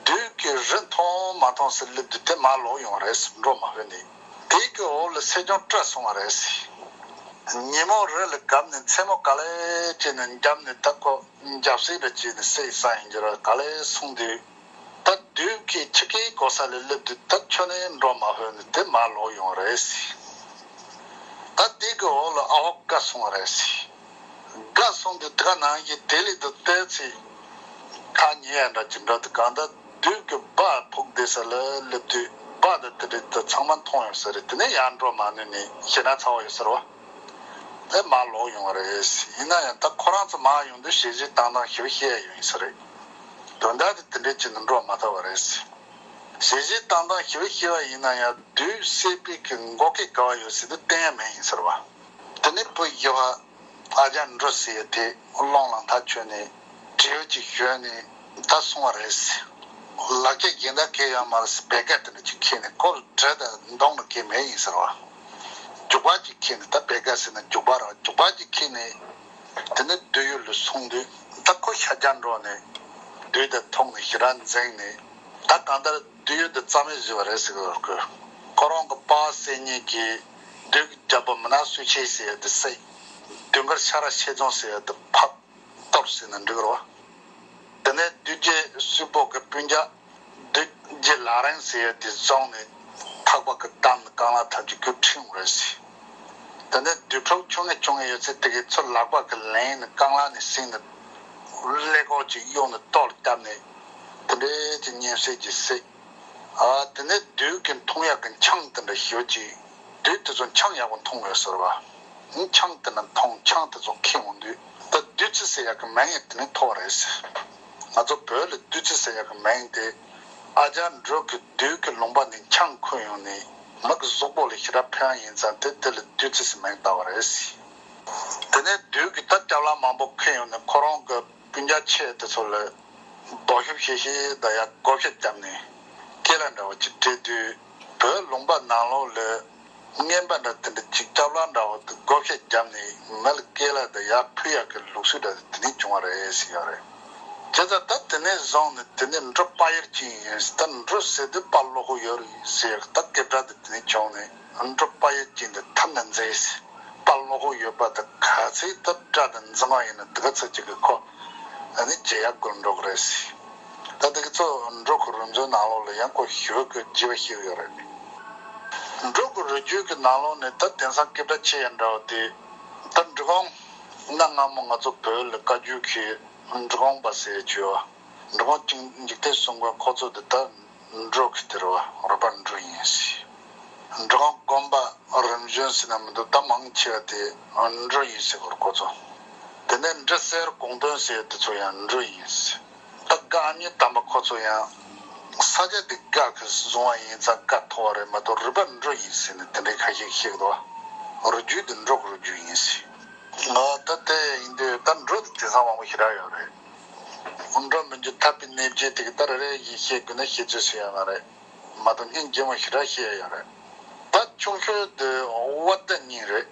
བདུད་ཀྱིས་རི་མཐོང་མ་མཐོང་ཟེར་སླེབས་དུས་དེ་མར་ལོག་ཡོང་བ་རེད་ཟེར། འགྲོ་མ་ཕོད་ནས་དེ་གི་འོག་ལ་སེར་ལྗང་སྐྲག་སོང་བ་རེད་ཟེར། ཉིན་མོ་རི་ལ་བརྒབ་ནས་མཚན་མོ་ག་ལེ་བྱས་ནས་འཇབ་ནས་ད་ཁོ་འཇབ་སྲེག་རེ་བྱས་ནས་བསད་ས་ཡིན་གྱི་རེད། ག་ལེ་སོང་དུས། ད་བདུད་ཀྱིས་ཕྱི་ཁའི་གོ་ས་ལ་སླེབས་དུས་ད་ཁྱོན་ནས་འགྲོ་མ་ཕོད་ནས་དེ་མར་ལོག་ཡོང་བ་རེད་ཟེར། ད་དེ་གི་འོག་ལ་ཨ་བ་དགའ་སོང་བ་རེད་ཟེར། དགའ་སོང་དུས་དེ་ག་ནང་བཞིན་དེ་ལས་དུ་བལྟས་ཚེ་ཁ་ཉེ་ཡ་འདྲ་ཅིག་འདྲ་དུ་གང་ལྟར་བདུད་ཀྱི་སྦྲ་ཕུག་བསྡད་ས་ལ་སླེབས་དུས་སྦྲ་དང་དེ་འདྲ་དུ་ཚང་མ་མཐོང་ཡོད་ས་རེད། དེ་ནས་ཡར་འགྲོ་མ་ནུས་ནས་ཞེད་སྣང་ཚ་བ་ཡོད་ས་རེད་བ། དེ་མར་ལོག་ཡོང་བ་རེད། ཡིན་ན་ཡང་ད་ཁོ་རང་ཚོ་མར་ཡོང་དུས་ཞལ་བཞེས་བཏང་སྟངས་ཞིབ་བཤད་ཡ་ཡོད་ཡིན་ས་རེད། དོན་དག་དེ་དེ་འདྲའི་ཅིག་ནས་འགྲོ་མ་ཐུབ་པ་རེད། ཞལ་བཞེས་བཏང་སྟངས་ཞིབ་བཤད་པ་ཡིན་ན་ཡང་བདུད་བསད་པའི་གི་མགོ་སྐེ་ག་བ་ཡོད་ཟེར་དུས་བསྟན་ཡ་མེད་ཡིན་ས་རེད་བ། དེ་ནས་བུ་བཞི་པ་ཨ་ཅག་འབྲུ་ཟེར་ཡ་དེ་རླུང་ལ་མཐའ་ཆོད་ནས་བྲེལ་ཅིག་ཞོན་ནས་ད་སོང་བ་རེད། ལག་ཆ་གཞན་དག་གས་ཡོད་མ་རེད། བེ་ག་དེ་འདྲ་ཅིག་ཁྱེར་ནས་ཁོ་ལ་གྲི་དང་མདུང་ལ་གས་མེད་ཡིན་ཟེར་བ། རྒྱུག་པ་ཅིག་ཁྱེར་ནས་ད་བེ་ག་ཟེར་ན་རྒྱུག་པ་ར་རྒྱུག་པ་ཅིག་ཁྱེར་ནས་དེ་ནས་བདུད་ཡུལ་ལ་སོང་དུས་ད་ཁོ་ཤ་རྒྱགས་འགྲོ་ནས་བདུད་དང་ཐུག་ནས་ཞེ་དྲག་འཛིངས་ནས་ད་གང་ལྟར་བདུད་ཡུལ་དུ་རྩ་མེད་བཟོས་པ་རེད་ཟེར་གི་ཡོད་གི། ཁོ་རང་གི་པ་ཕ་བསད་མཁན་གྱི་བདུད་ཀྱི་རྒྱལ་པོ་མི་ནག་སུ་ཆེ་ཟེར་ཡ་དེ་བསད། དུང་དཀར་ཤ་ར་ཤེད་རྫོང་ཟེར་ཡ་དེ་ཕབ། གཏོར་ཟེར་ན་འགྲིག་རོ། དེ་ནས་བདུད་རྗེ་སུལ་པོ་གི་སྤུན་ཀྱག་བདུད་རྗེ་ལག་རིང་ཟེར་ཡ་དེ་བཟུང་ནས་ཐ་ ལག་པ་གིས་བསྡམས་ནས་རྐང་ལག་ཐམས་ཅད་ཀྱིས་ཁྲིད་ཡོང་རེད་ཟེར། དེ་ནས་རྡུལ་ཕྲུག་ཆུང་ངུ་ཆུང་ངུ་ཡོད་ཚད་དེ་གའི་ཚུར་ལག་པ་གིས་ལེན་ནས་རྐང་ལག་ནས་བསྲིངས་ནས་ཀླད་ཀོར་ཅིག་གཡུགས་ནས་ལྟོ་ལ་བརྒྱབ་ནས་དེ་འདྲའི་ཅིག་གཉན་སྲིན་གྱིས་བསད། ཨ། དེ་ནས་བདུད་ཀྱིས་འཐུང་ཡག་གི་ཆང་དེ་འདྲ་ཞུ་ཅིག་བདུད་དེ་ཚོ་ཆང་ཡག་པོ་འཐུང་ཡོད་ཟེར་བ། ཆང་དེ་འདྲ་འཐུང་། ཆང་དེ་ཚོ་འཁྱེར་འོང་དུས་ད་བདུད་རྩི་ཟེར་ཡག་གི་མིང་དེ་ནས་ཐོགས་རེད་ཟེར། ང་ཚོ་བོད་ལ་བདུད་རྩི་ཟེར་ཡག་གི་མིང་དེ་ཨ་ཅག་འབྲུག་གིས་བདུད་ཀྱི་ལུང་པ་ནས་ཆང་ཁུར་ཡོང་ནས་མི་གི་གཟུགས་པོ་ལ་ཞེ་དྲག་ཕན་ཡིན་ཙང་དེ་དེ་ལ་བདུད་རྩི་ཟེར་མིང་བཏགས་པ་རེད་ཟེར། དེ་ནས་བདུད་ཀྱིས་ད་སྐྱབས་ལྷ་མང་པོ་ཁྱེར་ཡོང་ནས་ཁོ་རང་གི་སྤུན་ཀྱག་ཆེ་དེ་ཚོ་ལ་རྡོ་ཤོབ་བཤད་བཤད་དང་ཡར་བགོ་བཤའ་བརྒྱབ་ནས་སྐེ་ལ་འདྲ་བ་ཅིག་སྤྲད་དུས། བོད་ལུང་པ་ནང་ལོགས་ལ་རྔན་པ་འདྲ་དེ་འདྲ་ཅིག་སྐྱབས་ལྷ་འདྲ་བ་དེ་བགོ་བཤའ་བརྒྱབ་ནས་མི་ལ་སྐེ་ལ་དང་ཡར་ཕུལ་ཡག་གི་ལུགས་སྲོལ་འདྲ་དེ་ནས་བྱུང་བ་རེད་ཟེར་ཡོད་རེད། བྱས་ཙང་ད་དེ་ནས་བཟུང་ནས་དེ་ནས་འབྲུ་དཔའ་ཡར་ཅན་ཡིན། ད་འབྲུ་ཟེར་དུས་དཔའ་བློ་ཁོག་ཡོད་རེད་ཟེར། ད་སྐད་སྒྲ་དེ་དེ་ནས་བྱུང་ནས་འབྲུ་དཔའ་ཡར་ཅན་དེ་ཐབས་ནས་མཛེས། དཔའ་བློ་ཁོག་ཡོད་པ་དེ་ག་ཚད་ད་སྒྲ་དེ་འཛིན་པ་ཡིན་ན་དེ་ག་ཚད་ཅིག་གི་ཁོ་ཨ་ནི་མཇལ་ཡག་དགོས་འགྲོ་གི་རེད་ཟེར། ད་དེ་གི་ཚོ་འབྲུག་གི་རུས་མཛོད་ནང་ལོགས་ལ་ཡང་ཁོ་ཞོལ་གྱི་བརྗོད་པ་ཞིག་ཡོད་རེད། འབྲུག་གི་རུས་རྒྱུད་ཀྱི་ནང་ལོགས་ནས་ད་དེང་སང་སྐད་གྲགས་ཆེ་ཡང་འདྲ་བ་དེ། ད་འབྲི་གུང་། གནའ་སྔ་མོ་ང་ཚོ་བོད་ལ་བཀའ་བརྒྱུད་ཀྱི་འབྲི་གུང་པ་ཟེར་བྱོས། འབྲི་གུང་འཇིག་རྟེན་གསུམ་མགོན་ཁོ་ཚོ་དེ་ད་འབྲུག་གི་དེ་རེད་བ། རུས་པ་འབྲུ་ཡིན་ཟེར། འབྲི་གུང་དགོན་པ་རིམ་བྱོན་ཟེར་ན་མི་འདུག་ད་མང་ཆེ་བ་དེ་འབྲུ་ཡིན་ཟེར་གོ་ཁོ་ཚོ། དེ་ནས་འབྲི་གསེར་གུང་སྟོན་ཟེར་དེ་ཚོ་ཡང་འབྲུ་ཡིན་ཟེར། ད་སྒ་ཨ་མྱེས་དམ་པ་ཁོ་ཚོ་ཡང་ས་ཆ་དེ་སྒ་གིས་བཟུང་བ་ཡིན་ཙང་སྒ་ཐོགས་པ་རེད་མ་གཏོགས་རུས་པ་འབྲུ་ཡིན་ཟེར་ནས་དེ་འདྲའི་ཁ་ཤས་བཤད་འདུག་རུས་རྒྱུད་དེ་འབྲུག་རུས་རྒྱུད་ཡིན་ཟེར། ང་ད་དེ་ཡིན་དུས་ད་འབྲུ་དེ་དེང་སང་མང་པོ་ཞེ་དྲག་ཡོད་རེད། འབྲུ་མི་འགྱུར་ཐར་པའི་གནས་བརྒྱད་དེ་གི་ད་རེ་རེ་བཞིན་བཤད་དགོས་ན་བཤད་ཚོད་ཟིན་ཡོད་མ་རེད། མ་གཏོགས་སྙིང་རྗེ་མོ་ཞེ་དྲག་བཤད་ཡོད་རེད། ད་ཆུང་ཤོས་དེ་དབའ་རྟ་གཉིས་རེད།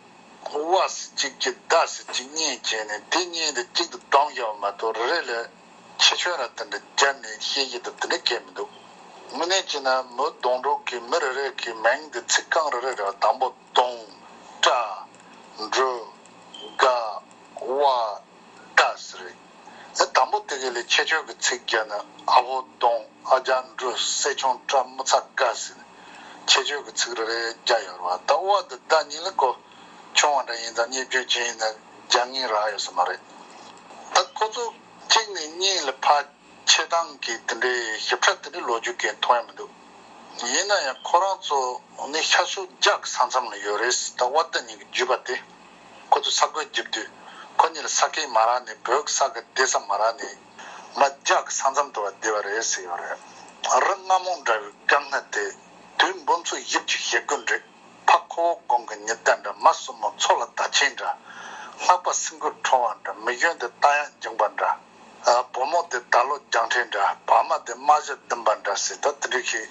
དབའ་ཟེར་གཅིག་གིས་རྟ་ཟེར་གཅིག་གཉིས་བྱས་ནས་དེ་གཉིས་དེ་གཅིག་ཏུ་བསྡོམས་བཞག་པ་མ་གཏོགས་རེ་རེ་ལ་ཁྱད་ཆོས་ར་དེ་འདྲ་སྦྱར་ནས་བཤད་ཀྱི་དེ་དེ་འདྲ་གང་མི་འདུག་དངོས་གནས་བྱས་ན་མི་གདོང་དྲུག་གི་མི་རེ་རེ་གི་མིང་དེ་ཚིག་རྐང་རེ་རེ་རེད་བ། དང་པོ་གདོང་། སྐྲ། འབྲུ། སྒ། དབའ། རྟ་ཟེར་རེད། དེ་དང་པོ་དེ་ག་ལ་ཁྱད་ཆོས་ཀྱི་ཚིག་བརྒྱབ་ན་ཨ་ཕོ་གདོང་། ཨ་ཅག་འབྲུ། སྲས་ཆུང་སྐྲ། མི་ཚ་སྒ་ཟེར་ནས་ཁྱད་ཆོས་ཀྱི་ཚིག་རེ་རེ་བརྒྱབ་ཡོད་རེད་བ། ད་དབའ་དེ་རྟ་གཉིས་ལ་ཁོ་ཆུང་བ་འདྲ་ཡིན་ཙང་སྙན་བརྒྱུད་ཅན་ཡིན་ན་རྒྱབ་ངེས་རག་ཡོད་ས་མ་རེད། ད་ཁོ་ཚོ་གཅིག་ནས་གཉིས་ལ་ཕར་ཆད་སྟངས་ཀྱི་དེ་འདྲའི་ཞིབ་ཕྲ་དེ་འདྲའི་ལོ་རྒྱུས་གང་མཐོང་ཡ་མི་འདུག་ཡིན་ན་ཡང་ཁོ་རང་ཚོ་ནི་ཤར་ཕྱོགས་རྒྱ་གི་ས་མཚམས་ལ་ཡོད་རེད། ད་དབའ་རྟ་གཉིས་ཀྱི་རྒྱུད་པ་དེ། ཁོ་ཚོ་ས་རྒོད་རྒྱབ་དུས་ཁོ་གཉིས་ལ་ས་ཁེལ་མ་རག་ནས་བོད་ཀྱི་ས་ཁ་བདེ་ས་མ་རག་ནས་མར་རྒྱ་གི་ས་མཚམས་དུ་བ་བསྡད་པ་རེད་ཟེར་ཡོད་རེད། རི་རྔ་མོང་འདྲ་བའི་སྒང་ང་དེ་དུས་འབུམ་ཚོ་བཞི་བཅུ་ཞེ་དགུ་འདྲ། ཕ་ཁོ་བོ་དགུང་གི་ཉི་ཟླ་འདྲ། མ་སྲུ་མོ་མཚོ་ལ་ཟླ་ཆེན་འདྲ། སྔགས་པ་སེང་དགུ་ཁྲོ་བ་འདྲ། མི་གཞོན་དེ་རྟ་དབྱངས་འགྱིང་བ་འདྲ། བུ་མོ་དེ་ཟླ་ལོ་རྒྱང་འཕྲད་འདྲ། བ་མ་དེ་རྨ་བྱ་བདུན་པ་འདྲ་ཟེར། ད་དེ་འདྲ་ཞིག་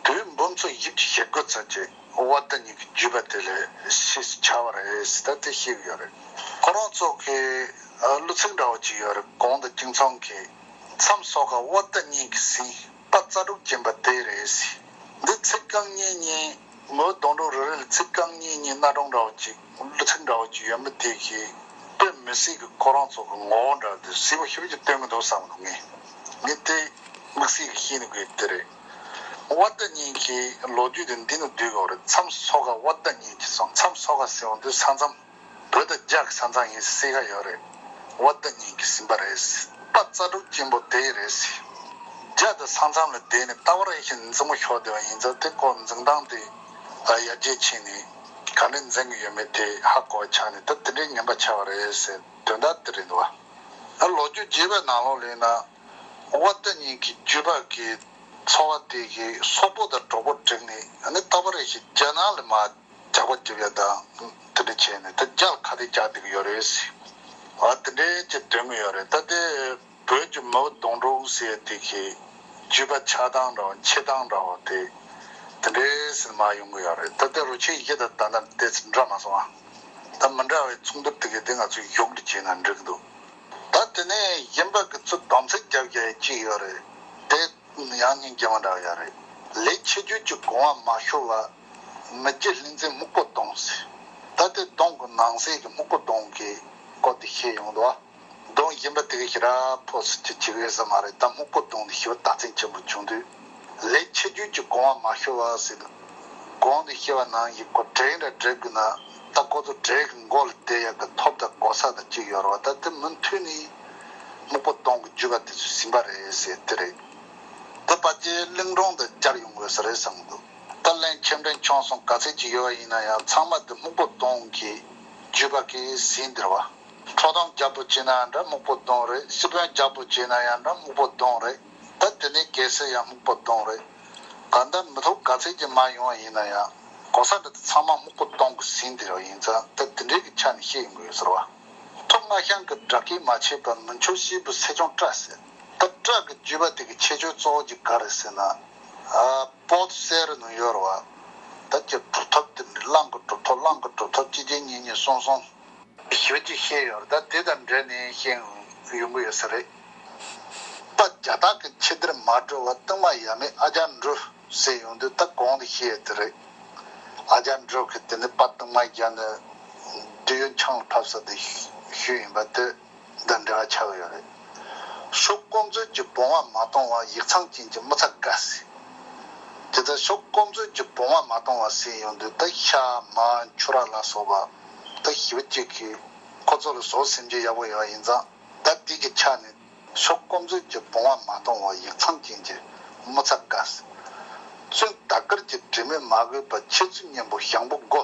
དུས་འབུམ་ཚོ་བཞི་བཅུ་ཞེ་དགུ་ཙམ་གྱི་དབའ་རྟ་གཉིས་ཀྱི་རྒྱུད་པ་དེ་ལས་ཤེས་སུ་བྱ་བ་རེད་ཟེར། ད་དེ་ཤེས་ཀྱི་ཡོད་རེད། ཁོ་རང་ཚོ་གི་གླུ་ཚིག་འདྲ་བོ་ཅིག་ཡོད་རེད། གོང་དུ་ཁྱིམ་ཚང་གི་མཚམས་སོ་ཁ་དབའ་རྟ་གཉིས་ཀྱིས་ཟིན། དཔའ་རྩལ་སྤྲུགས་ཀྱིན་པ་དེ་རེད་ཟེར། འདི་ཚིག་རྐང་གཉིས་གཉིས། མི་གདོང་དྲུག་རེ་རེ་ལ་ཚིག་རྐང་གཉིས་གཉིས་སྣ་དྲོངས་འདྲ་བོ་ཅིག་གླུ་ཚིག་འདྲ་བོ་ཅིག་ཡོད་མི་དེ་གིས་དཔེ་མི་སྲིད་ཀྱི་ཁོ་རང་ཚོ་གི་ངོ་བོ་འདྲ་དེ་གཟི་བོ་ཞེ་པོ་ཅིག་སྟོན་གྱི་འདུག་བསམ་གྱི་འདུག་ངས། ངས་དེ་དམིགས་བསལ་གྱི་ཤེས་ནི་དགོས་དེ་རེད། དབའ་རྟ་གཉིས་ཀྱི་ལོ་རྒྱུས་དེ་འདི་ནས་བསྡུས་དགོས་རེད། མཚམས་སོ་ཁ་དབའ་རྟ་གཉིས་ཀྱིས་སོང་། མཚམས་སོ་ཁ་ཟེར་བ་འདི་ས་མཚམས། བོད་དང་རྒྱ་གི་ས་མཚམས་ཡིན་ཟེར་ག་ཡོད་རེད། དབའ་རྟ་གཉིས་ཀྱིས་ཟིན་པ་རེད། དཔའ་རྩལ་སྤྲུགས་ཅན་པོ་དེ་རེད། རྒྱ་དང་ས་མཚམས་ལ་བསྡད་ནས་རྟ་བར་ཡེ་ཤེས་འཛིང་མོ་ཤོར་བསྡད་པ་ཡིན་ཙང་དེ་ཁོ་འཛིང་སྟངས་དེ་ཡར་རྒྱས་ཕྱིན་ནས་ག་འདྲ་འཛིང་གི་ཡོད་མེད་དེ་ཧ་གོ་བ་ཆགས་ནས་ད་དེ་འདྲའི་ངན་པ་ཆགས་པ་རེད་ཟེར་དོན་དག་དེ་རེད་འདུག་བ། ལོ་རྒྱུས་རྒྱས་པའི་ནང་ལོགས་ལ་ཡིན་ན་དབའ་རྟ་གཉིས་ཀྱི་རྒྱུད་པ་གི་ཚོ་བ་དེ་གི་སོག་པོ་དང་གྲོགས་པོ་བསྒྲིགས་ནས་ཨ་ནི་རྟ་བར་ཡེ་ཤེས་རྒྱ་ནག་ལ་མར་ཇག་པ་རྒྱབ་ཡ་དང་དེ་འདྲ་བྱས་ནས་ད་རྒྱ་ལ་ཁ་གཏད་བཅག་བསྡད་ཀྱི་ཡོད་རེད་ཟེར། ཨ་དེ་འདྲའི་ཅིག་སྟོན་གྱི་ཡོད་རེད། ད་དེ་བོད་ཀྱི་མི་བུ་གདོང་དྲུག་ཟེར་ཡ་དེ་གི་རྒྱུད་པ་ཆགས་སྟངས་འདྲ་བོ་མཆེད་སྟངས་འདྲ་བོ་དེ་དེ་འདྲའི་ཟེར་མར་ཡོང་གི་ཡོད་རེད། ད་དེ་རུ་ཆེ་བཞི་དང་ད་ལྟ་དེ་ཚོ་འདྲ་མ་སོང་ཨ། ད་མི་འདྲ་བའི་ཚོགས་འདུ་དེ་གི་དེ་ང་ཚོས་ཡོག་འདྲི་བྱས་ན་འགྲིག་གི་འདུག་ད་དེ་ནས་གཞན་པ་གི་ཚུར་སྡོམ་ཚིག་རྒྱབ་རྒྱ་ཡི་གཅིག་ཡོད་རེད། དེ་ཡང་སྙིང་རྗེ་མོ་འདྲ་ཡོད་རེད། ལས་ཆེ་རྒྱུད་ཀྱི་དགོངས་པ་མ་ཤོར་བར། མི་རྒྱུད་ལྷུང་བཟེད་སྨུག་པོ་གདོང་ཟེར། ད་དེ་གདོང་གི་ནང་གསེས་ཀྱི་སྨུག་པོ་གདོང་གི་སྐོར་དེ་བཤད་ཡོང་འདུག་བ། གདོང་གཞན་པ་དེ་ག་ཞེ་དྲག་ཕོ་སི་ཅི་ཅིག་རེད་ས་མ་རེད། ད་སྨུག་པོ་གདོང་དེ་ཞེ་པོ་རྟགས་མཚན་ཆེན་པོ་བྱུང་དུས། ལས་ཆེ་རྒྱུད་ཀྱི་དགོངས་པ་མ་ཤོར་བར་ཟེར་དུས། གོང་དུ་བཤད་པ་ནང་བཞིན་ཁོ་བྲེག་འདྲ་བྲེག་དགོས་ན་ད་ཁོ་ཚོ་བྲེག་གི་མགོ་ལ་བསྡད་ཡག་གི་ཐོབ་དང་གོ་ས་དང་གཅིག་ཡོད་རེད་བ། ད་དེ་མུ་མཐུད་ནས་སྨུག་པོ་སྟོང་གི་བརྒྱུད་པ་དེ་ཚོ་ཟིན་པ་རེད་ཟེར་དེ་རེད། ད་ཕལ་ཆེར་གླིང་སྒྲུང་དང་སྦྱར་ཡོང་དགོས་ས་རེད་བསམ་གི་འདུག་ད་གླིང་ཆེ་འབྲིང་ཆུང་གསུམ་ག་ཚད་ཅིག་ཡོད་པ་ཡིན་ན་ཡང་ཚང་མ་དེ་སྨུག་པོ་སྟོང་གི་བརྒྱུད་པ་གིས་ཟིན་དེ་རེད་བ། ཁྲོ་ཐུང་རྒྱལ་པོ་བྱས་ན་ཡང་འདྲ་སྨུག་པོ་སྟོང་རེད། སི་པན་རྒྱལ་པོ་བྱས་ན་ཡང་འདྲ་སྨུག་པོ་སྟོང་རེད། ད་དེ་ནས་གེ་སར་ཡང་སྨུག་པོ་སྟོང་རེད། གང་ལྟར་མི་ཐོག་ག་ཚད་ཀྱི་མ་ཡོང་བ་ཡིན་ན་ཡང་གོ་ས་འདི་ཚང་མ་སྨུག་པོ་སྟོང་གི་ཟིན་དེ་རེད་ཡིན་ཙང་ད་དེ་འདྲའི་གི་ཆ་ནས་བཤད་ཡོང་གི་ཡོད་ཟེར་བ། ཐུབ་རྔ་ཤང་གི་སྦྲ་སྐད་མ་ཆད་པར་མི་འཆོར་སྐྱེས་བུ་སེར་ཆུང་སྐྲ་ཟེར། ད་སྐྲ་གི་བརྒྱུད་པ་དེ་གི་ཁྱད་ཆོས་གཙོ་བོ་གཅིག་ག་རེ་ཟེར་ན། ཨ་པོ་ཏི་གསེར་ནང་ཡོད་རེད་བ། ད་ཀྱི་གྲུབ་ཐོབ་དེ་འདྲ་གླང་གི་གྲུབ་ཐོབ་གླང་གི་གྲུབ་ཐོབ་གཅིག་གཅིག་གཉིས་གཉིས་གསུམ་གསུམ། ཞུ་ཅིག་བཤད་ཡོད་རེད། ད་དེ་དང་འབྲེལ་ནས་བཤད་ཡོང་གི་ཡོད་ས་རེད། ད་རྒྱ་སྟག་གི་ཆེ་དེར་མ་འགྲོ་བ་གཏིང་མ་ཡ་མེད་ཨ་ཅག་འབྲུག་ཟེར་ཡོང་དུས་ད་གོང་དུ་བཤད་དེ་རེད། ཨ་ཅག་འབྲུག་གི་དེ་ནི་པ་གཏིང་མ་རྒྱ་ནི་དུས་ཡུན་ཆང་ལ་ཕབ་ས་དེ་ཞུས་ཡིན་པ་དེ་དང་འབྲེལ་བ་ཆགས་ཡོད་རེད། ཤོག་སྐོམ་ཚོད་ཀྱི་བུང་བ་མ་གཏོང་བ་ཡིག་ཚང་ཅན་གྱི་མི་ཚ་དགའ་སི། དེ་ལྟར་ཤོག་སྐོམ་ཚོད་ཀྱི་བུང་བ་མ་གཏོང་བ་ཟེར་ཡོང་དུས་ད་ཤ་མ་ཆུ་ར་ལ་སོགས་པ་ད་ཞི་བ་གཅིག་གིས་ཁོ་ཚོ་ལ་ཟོག་སེམས་ཅན་ཡག་པོ་ཡོད་ཡིན་ཙང་ད་དེ་གི་ཆ་ནས་ཤོག་སྐོམ་ཚོད་ཀྱི་བུང་བ་མ་གཏོང་བ་ཡིག་ཚང་ཅན་གྱི་མི་ཚ་དགའ་སི། བཙུན་ད་དཀར་གྱི་དྲི་མས་མ་གོས་པ་ཁྱེད་ཚོའི་གཉེན་པོ་ཞང་པོ་མགོ།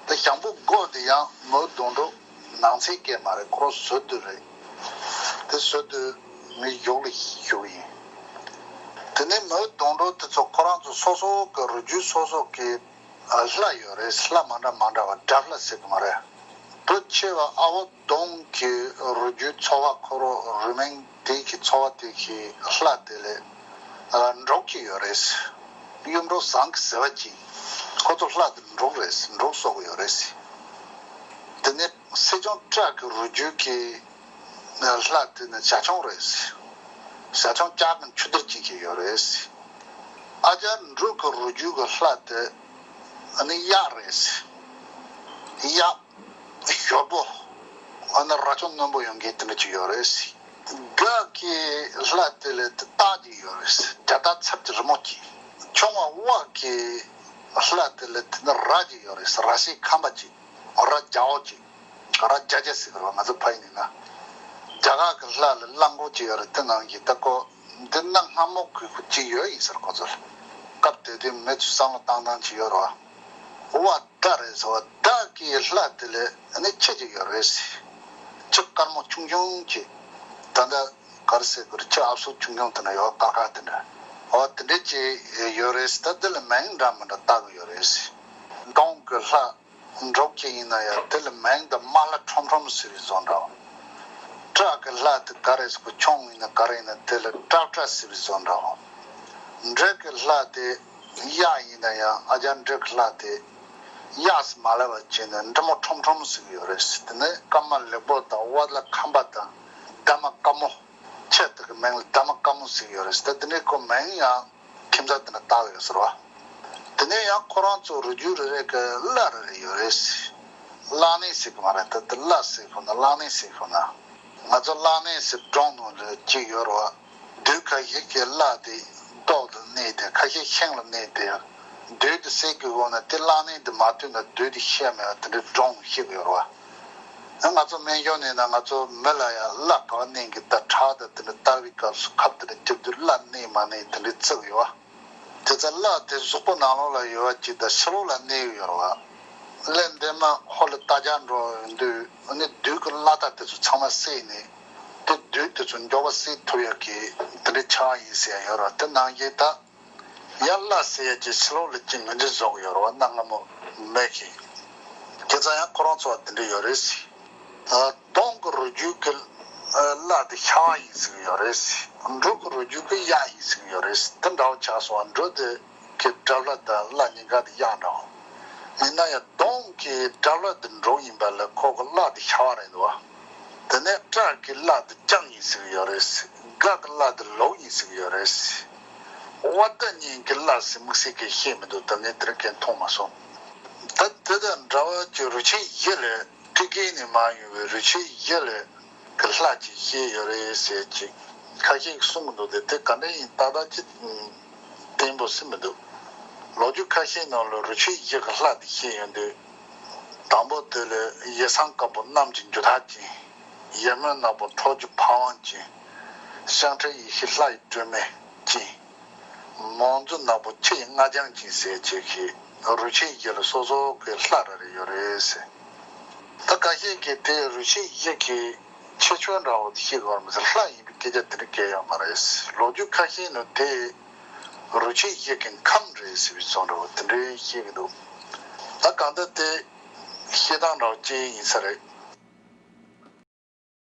ད་ཞང་པོ་མགོ་དེ་ཡང་མོའི་སྡོང་གྲོགས་ནང་ཚན་སྐད་མ་རེད། ཁོ་རང་བཟོ་དུས་རེད། དེ་བཟོ་དུས་མི་གཞུག་ལ་ཞུགས་ཡིན། དེ་ནས་མོའི་སྡོང་གྲོགས་དེ་ཚོ་ཁོ་རང་ཚོ་སོ་སོ་གི་རུས་རྒྱུད་སོ་སོ་གི་ལྷ་ཡོད་རེད། ལྷ་མ་འདྲ་མ་འདྲ་བ་དགྲ་ལྷ་ཟེར་གི་མ་རེད། བུ་ཆེ་བ་ཨ་བོ་གདོང་གི་རུས་རྒྱུད་ཚོ་བ་ཁོ་རང་རུས་མིང་དེ་གི་ཚོ་བ་དེ་གི་ལྷ་དེ་ལས་འབྲོག་གི་ཡོད་རེད། གཡུ་འབྲུག་ཟངས་ཀྱི་ཟེ་བ་ཅན། ཁོ་ཚོ་ལྷ་དེ་འབྲོག་རེད། འབྲོག་གསོག་གི་ཡོད་རེད། དེ་ནས་སེ་ཆུང་སྐྲ་གི་རུས་རྒྱུད་ཀྱི་ལྷ་དེ་ནི་བྱ་ཁྱུང་རེད། བྱ་ཁྱུང་ལྕགས་ཀྱི་མཆུ་སྡེར་ཅན་གྱི་ཡོད་རེད། ཨ་ཅག་འབྲུག་གི་རུས་རྒྱུད་ཀྱི་ལྷ་དེ་ནི་གཡག་རེད། གཡག་ཞོར་པོ། ཨ་ནི་རྭ་ཅོ་རྣོན་པོ་ཡོང་མཁན་དེ་འདྲ་ཅིག་ཡོད་རེད། སྒ་གི་ལྷ་དེ་ལས་དེ་སྟག་ཅིག་ཡོད་རེད། རྒྱ་སྟག་ཚབ་ཀྱི་རི་མོ་ཅིག་ཆུང་བ་དབུ་གི་ལྷ་དེ་ལས་དེ་ནི་ར་ཅིག་ཡོད་རེད། ར་ཤའི་ཁམ་པ་ཅིག་ར་རྒྱ་བོ་ཅིག་ར་རྒྱ་རྒྱ་ཟེར་གི་རེད་བ། ང་ཚོ་ཕ་ཡུལ་ནས་ན། རྒྱ་གར་གི་ལྷ་ལ་གླང་གོག་ཅིག་ཡོད་རེད། དེ་ནང་གི་ད་ཀོ་འདི་གནའ་སྔ་མོ་གི་ཅིག་ཡོད་ཡིན་ཟེར་ཁོ་ཚོ་ལ། སྐབས་དེ་དུས་མི་ཚོས་བསམ་བློ་བཏང་སྟངས་ཅིག་ཡོད་རེད་བ། དབུ་བ་སྟག་རེད་ཟེར་བ། སྟག་གི་ལྷ་དེ་ལས་ནི་ཁྱི་གཅིག་ཡོད་རེད། ཁྱི་དཀར་མོ་ཆུང་ཆུང་གཅིག་ད་ལྟ་ག་རེ་ཟེར་དགོས་རེད། ཁྱི་ཨབ་སོ་ཆུང་ཆུང་དེ་འདྲ་ཡོད། དཀར་དཀར་དེ་འདྲ། འོ་དེ་འདྲ་གཅིག་ཡོད་རེད། ད་དེ་ལ་མིང་འདྲ་མི་འདྲ་བཏགས་གི་ཡོད་རེད། གདོང་གི་ལྷ་འབྲོག་གཅིག་ཡིན་ན་ཡང་དེ་ལ་མིང་དེ་རྨ་ལྷ་ཁྲོམ་ཁྲོམ་ཟེར་བའི་བཟོ་འདྲ་བ། སྐྲ་གི་ལྷ་དེ་ག་རེ་ཟེར་དགོས། ཁྱུང་ཡིན་ན་ག་རེ་ཡིན་ན་དེ་ལ་སྐྲ་སྐྲ་ཟེར་བའི་བཟོ་འདྲ་བ། འབྲི་གི་ལྷ་དེ་གཡག་ཡིན་ན་ཡང་ཨ་ཅག་འབྲི་གི་ལྷ་དེ་གཡག་ཟེར་མ་ལབ་པ་བྱས་ནས་འབྲི་མོ་ཁྲོམ་ཁྲོམ་ཟེར་གི་ཡོད་རེད། དེ་ནས་སྐར་མ་ལེགས་པོ་དང་བ་ལ་ཁམ་པ་དང་འདབ་མ་དཀར་མོ། ཁྱི་དེ་གི་མིང་ལ་འདབ་མ་དཀར་མོ་ཟེར་གི་ཡོད་རེད། ད་དེ་ནས་ཁོ་མིང་ཡང་ཁྱིམ་ཚང་དེ་འདྲ་བཏགས་ཡོད་ཟེར་བ། དེ་ནས་ཡང་ཁོ་རང་ཚོ་རུས་རྒྱུད་རེ་རེ་གི་བླ་རེ་རེ་ཡོད་རེད། གླང་ནས་ཟེར་གི་མ་རེད། ད་དེ་བླ་ཟེར་ཁོ་ན་གླང་ནས་ཟེར་ཁོ་ན། ང་ཚོ་གླང་ནས་ཟེར་སྒྲུང་ནང་ལ་གཅིག་ཡོད་རེད་བ། བདུད་ཁ་ཤས་ཀྱི་བླ་དེ་རྡོ་ལ་གནས་ཏེ་ཁ་ཤས་ཤིང་ལ་གནས་ཏེ། བདུད་དེ་བསད་གི་འོང་ན་དེ་གླང་ནས་དེ་མ་ཐུལ་ན་བདུད་དེ་ཤི་ཡ་མེད་པ་དེ་འདྲའི་སྒྲུང་བཤད་གི་ཡོད་རེད་བ། ང་ཚོ་སྨན་གཞུང་ནས་ན་ང་ཚོ་མི་ལ་ཡང་བླ་ག་བ་གནོན་གི་ད་ཁྲག་དང་དེ་འདྲ་བཏབ་པའི་སྐབས་སུ་ཁབ་དེ་འདྲ་བཀྱུར་དུས་བླ་གནོན་མ་གནོན་དེ་འདྲ་བརྩི་གི་ཡོད་བ། དེ་ཚེ་བླ་དེ་གཟུགས་པོ་ནང་ལོགས་ལ་ཡོད་པ་ཅིག་དང་ཕྱི་ལོགས་ལ་གནོན་གི་ཡོད་རེད་བ། ཀླད་འདན་མ་ཧོར་ལ་རྟ་རྒྱག་འགྲོ་ཡོང་དུས་ཨ་ནི་བདུད་ཀྱི་བླ་རྟ་དེ་ཚོ་ཚང་མ་བསད་ནས་དེ་བདུད་དེ་ཚོ་མགྱོགས་པ་བསད་ཐུབ་ཡག་གི་དེ་འདྲའི་ཆགས་ཡིན་ཟེར་ཡ་ཡོད་རེད་བ། དེ་ནང་བཞིན་ད། ཡང་བླ་ཟེར་ཡ་ཅིག་ཕྱི་ལོགས་ལ་ཅིག་ངོས་འཛིན་བཟོ་གི་ཡོད་རེད་བ། གནའ་སྔ་མོ་མི་གིས། བྱས་ཙང་ཡང་ཁོ་རང་ཚོ་བ་དེ་འདྲ་ཡོད་རེད་ཟེར། གདོང་གི་རུས་རྒྱུད་ཀྱི་བླ་དེ་ཤ་བ་ཡིན་ཟེར་གི་ཡོད་རེད་ཟེར། འབྲུ་གི་རུས་རྒྱུད་ཀྱི་གཡག་ཡིན་ཟེར་གི་ཡོད་རེད་ཟེར། དེ་འདྲ་བོ་ཆགས་སོང་བ། འབྲུ་དེ་གི་དགྲ་བླ་དང་བླ་གཉིས་ཀ་དེ་གཡག་འདྲ་བོ། ཡིན་ན་ཡང་གདོང་གི་དགྲ་བླ་དེ་འབྲུ་ཡིན་པ་ལ་ཁོ་གི་བླ་དེ་ཤ་བ་རེད་འདུག་བ། དེ་ནས་སྐྲ་གི་བླ་དེ་སྤྱང་ཡིན་ཟེར་གི་ཡོད་རེད་ཟེར། སྒ་གི་བླ་དེ་ལོག་ཡིན་ཟེར་གི་ཡོད་རེད་ཟེར། དབའ་རྟ་གཉིས་ཀྱི་བླ་ཟེར་དམིགས་བསལ་གྱི་བཤད་མི་འདུག་ད་ངས་དེ་རིང་གན་མཐོང་མ་སོང་། ད་དེ་དང་འདྲ་བ་གྱི་རུས་ཆེན་བཞི་ལས་ཏི་ཀེ་ནས་མར་ཡོང་བའི་རུས་ཆེན་བཞི་ལས་ཀྱི་ལྷ་ཅིག་བཤད་ཡོད་རེད་ཟེར་ཅིག་ཁ་ཤས་ཀྱིས་གསུང་གི་འདུག་དེ་དེ་ག་འདྲ་ཡིན་ཏག་ཏག་ཅིག་བརྟན་པོ་ཟེར་མི་འདུག་ལོ་རྒྱུས་ཁ་ཤས་ནང་ལ་རུས་ཆད་ཡི་གེ་གི་ལྷ་དེ་བཤད་ཡོང་དུས། དང་པོ་དེ་ལ་ཡེ་སངས་དཀར་པོ་གནམ་གྱི་འགྱུར་ཐག་ཅན། ཡེ་སྨོན་ནག་པོ་ཁྲོ་རྒྱུ་ཕ་ཝང་ཅན། ཤངས་ཁྲི་ཡེ་ཤེས་ལྷ་ཡི་སྒྲོན་མེ་ཅན། མོན་ཛུ་ནག་པོ་ཆུ་ཡི་སྔ་ལྗང་ཅན་ཟེར་བྱས་ཀྱི་རུས་ཆད་ཡི་གེ་ལ་སོ་སོ་གི་ལྷ་རེ་རེ་ཡོད་རེད་ཟེར། ད་ཁ་ཤས་ཀྱིས་དེ་རུས་ཆད་ཡི་གེ་ཁྱད་ཆོས་འདྲ་བོ་དེ་ཤེས་དགོས་མི་ཚེ་ལྷ་ཡིན་པའི་སྐད་ཆ་དེ་འདྲ་བཀལ་ཡོད་མ་རེད། ལོ་རྒྱུས་ཁ་ཤས་ནང་དེ་རུས་ཆད་ཡི་གེ་ཁམས་རེད་ཟེར་བའི་བཟོ་འདྲ་བོ་དེ་འདྲའི་བཤད་ཀྱི་འདུག་ད་གང་ལྟར་དེ་བཤད་སྟངས་འདྲ་བོ་ཅིག་ཡིན་ས་རེད།